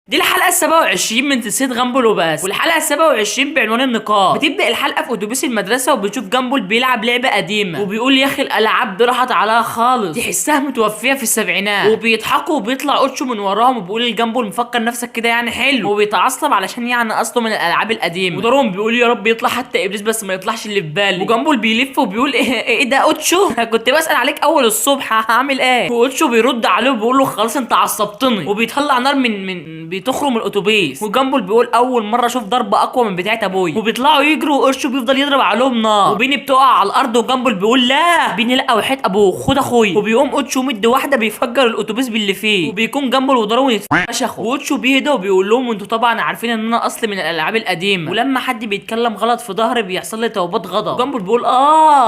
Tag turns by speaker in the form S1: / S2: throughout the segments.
S1: دي الحلقة 27 من سلسلة غامبول وبس، والحلقة 27 بعنوان النقاط. بتبدا الحلقة في اتوبيس المدرسة وبتشوف جامبول بيلعب لعبه قديمة وبيقول يا اخي الالعاب دي راحت عليها خالص، تحسها متوفيه في السبعينات. وبيضحكوا وبيطلع اوتشو من وراهم وبيقول لجامبول مفكر نفسك كده يعني حلو، وبيتعصب علشان يعني اصله من الالعاب القديمة. ودارون بيقول يا رب يطلع حتى ابليس بس ما يطلعش اللي في بالي. وجامبول بيلف وبيقول ايه ده اوتشو كنت بسال عليك اول الصبح هعمل ايه. واوتشو بيرد عليه وبيقول له خلاص انت عصبتني، وبيطلع نار من بتخرم الاتوبيس. وجامبول بيقول اول مرة اشوف ضربه اقوى من بتاعه ابويا. وبيطلعوا يجروا واوتشو بيفضل يضرب عليهم نار، وبيني بتقع على الارض. وجامبول بيقول لا بيني لا وحياه ابوه خد اخويا. وبيقوم اوتشو مد واحدة بيفجر الاتوبيس باللي فيه، وبيكون جامبول وداروين يتفشخوا. واوتشو بيهدى وبيقول لهم انتوا طبعا عارفين ان انا اصلي من الالعاب القديمة، ولما حد بيتكلم غلط في ظهري بيحصل لي توبات غضب. جامبول بيقول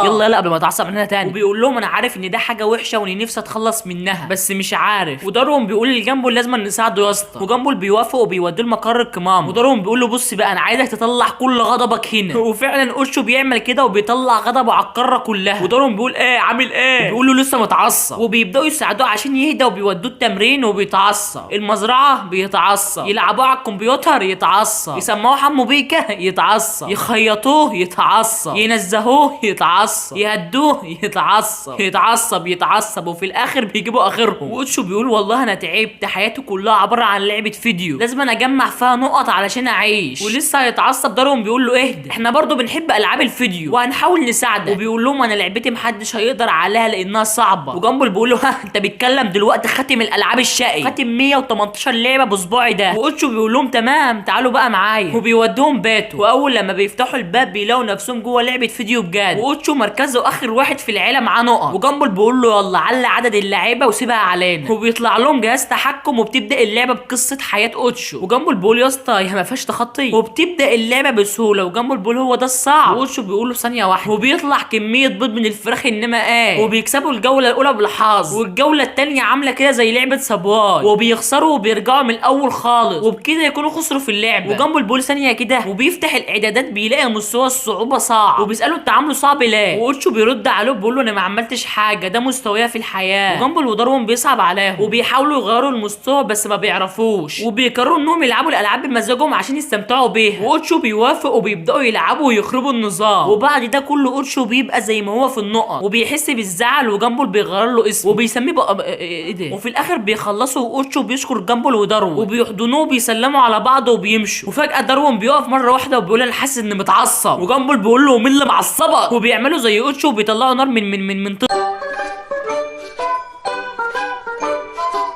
S1: يلا يلا قبل ما اتعصب منها تاني. وبيقول لهم انا عارف ان ده حاجة وحشة واني نفسي اتخلص منها بس مش عارف. وداروين بيقول لجامبول لازم نساعده يا اسطى، وجامبول بيوافق وبيوديه لمقر القمامة. وداروين بيقول له بص بقى انا عايزك تطلع كل غضبك هنا. وفعلا اوتشو بيعمل كده وبيطلع غضبه على القارة كلها. وداروين بيقول ايه عامل ايه، بيقول له لسه متعصب. وبيبداوا يساعدوه عشان يهدى وبيودوه التمرين وبيتعصب، المزرعة بيتعصب، يلعبوه على الكمبيوتر يتعصب، يسموه حمو بيكا يتعصب، يخيطوه يتعصب، ينزهوه يتعصب، يهدوه يتعصب، يتعصب يتعصب، وفي الاخر بيجيبوا اخرهم. واوتشو بيقول والله انا تعبت، حياتي كلها عبارة عن لعبه فيديو لازم انا اجمع فيها نقط علشان اعيش. ولسه هيتعصب دارون بيقول له اهدى احنا برضو بنحب العاب الفيديو وهنحاول نساعدك. وبيقول لهم انا لعبتي محدش هيقدر عليها لانها صعبة. وجامبول بيقول له ها انت بتتكلم دلوقتي خاتم الالعاب الشقي، خاتم 118 لعبه بصباعي ده. واوتشو بيقول لهم تمام تعالوا بقى معايا، وبيودوهم بيته. واول لما بيفتحوا الباب بيلاقوا نفسهم جوه لعبه فيديو بجد، واوتشو مركزه اخر واحد في العيلة معاه نقط. وجامبول بيقول له يلا على عدد اللعيبة وسيبها علينا. وبيطلع لهم جهاز تحكم وبتبدا اللعبة بقصة حياة اوتشو. وجامبول بيقول يا اسطى هي ما فيهاش تخطي، وبتبدا اللعبة بسهولة. وجامبول بيقول هو ده الصعب، واوتشو بيقول له ثانية واحدة. وبيطلع كمية بيض من الفراخ انما ايه، وبيكسبوا الجولة الاولى بالحظ، والجوله الثانية عامله كده زي لعبه سابواي، وبيخسروا وبيرجعوا من الاول خالص، وبكده يكونوا خسروا في اللعبة. وجامبول بيقول ثانية كده، وبيفتح الاعدادات بيلاقي مستوى الصعوبة صعب، وبيساله انت عامله صعب ليه. واوتشو بيرد عليه بيقول له انا ما عملتش حاجة، ده مستوايا في الحياة. وجامبول وداروين بيصعب عليهم وبيحاولوا يغيروا المستوى بس ما بيعرفوش، وبيقرروا انهم يلعبوا الالعاب بمزاجهم عشان يستمتعوا بيها. واوتشو بيوافق وبيبداوا يلعبوا ويخربوا النظام. وبعد ده كله اوتشو بيبقى زي ما هو في النقط وبيحس بالزعل، وجامبول بيغير له اسمه وبيسميه بقى ايه ده. وفي الاخر بيخلصوا واوتشو بيشكر جامبول وداروين وبيحضنوه وبيسلموا على بعض وبيمشوا. وفجاة داروين بيقف مرة واحدة وبيقول انا حاسس اني متعصب، وجامبول بيقول له مين اللي معصبك، وبيعملوا زي اوتشو وبيطلعوا نار من من من من